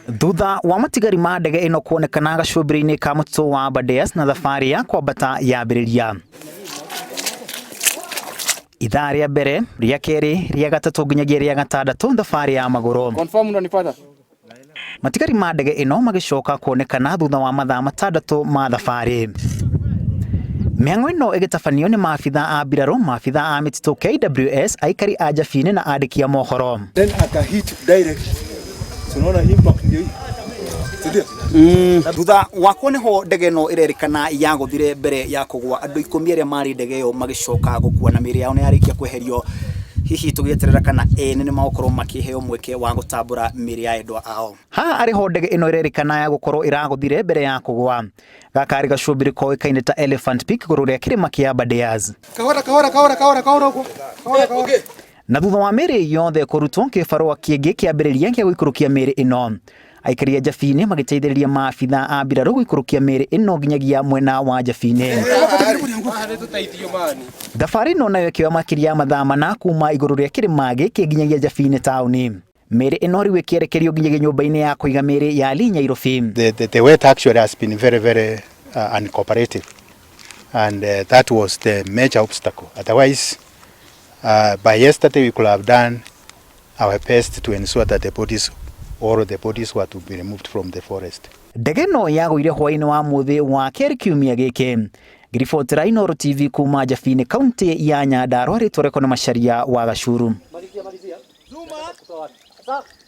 Thutha wa matigari ma ndege ĩno kuonekana gacũmbĩrĩ-inĩ ka mũtitũ wa Aberdares na thabarĩ ya kwambata yambĩrĩria. Ithaa rĩa mbere, rĩa kerĩ, rĩa gatatũ nginyagia rĩa gatandatũ thabarĩ ya magũrũ. Confirm unanipata? Matigari ma ndege ĩno magĩcoka kuonekana thutha wa mathaa 6 ma thabarĩ. Mĩhang'o ĩno ĩgĩtabanio nĩ maabitha a mbirarũ, maabitha a mĩtitũ KWS, aikari a Njabini na andĩki a mohoro. Then aka hit direct. So unaona impact ndio hii. Si ndio? Thutha wa kuonehwo ndege ĩno ĩrerĩkana yagũthire mbere ya kũgwa, andũ 10 arĩa marĩ ndege ĩyo magĩcoka gũkua na mĩĩrĩ yao nĩ yarĩkia kweherio, hihi tũgĩeterera kana ene nĩ magũkorwo makĩheo mweke wa gũtambũra mĩĩrĩ ya endwa ao. Haha arĩ ho ndege ĩno ĩrerĩkana ya gũkorwo ĩragũthire mbere ya kũgwa. Gaka arĩ gacumbĩrĩ koĩkaine ta Elephant Peak igũrũ rĩa kĩrĩma kĩa Aberdares. Kahora kahora kahora kahora kahora huko. Kahora kahora. Na thutha wa mĩĩrĩ yothe kũrutwo, kĩbarũa kĩngĩ kĩambĩrĩria kĩa gũikũrũkia mĩĩrĩ ĩno. Aikari a Njabini magĩteithĩrĩria maabitha a mbirarũ gũikũrũkia mĩĩrĩ ĩno nginyagia mwena wa Njabini. Thabarĩ ĩno nayo ĩkĩoya makĩria ya mathaa 4 kuma igũrũ rĩa kĩrĩma gĩkĩ nginyagia Njabini taũni. Mĩĩrĩ ĩno rĩu ĩkĩerekerio nginyagia nyũmba-inĩ ya kũiga mĩĩrĩ ya Lee Nyairobi. The weather actually has been very, very uncooperative, and that was the major obstacle. Otherwise, by yesterday we could have done our best to ensure that all the bodies were to be removed from the forest. Ndege ĩno yagũire hwaĩ-inĩ wa mũthĩ wa kerĩ kiumia gĩkĩ. Ngĩribotera Inooro TV kuma Njabini, kaunti ya Nyandarua, rĩtwa rĩakwa nĩ Macharia wa Gacuru.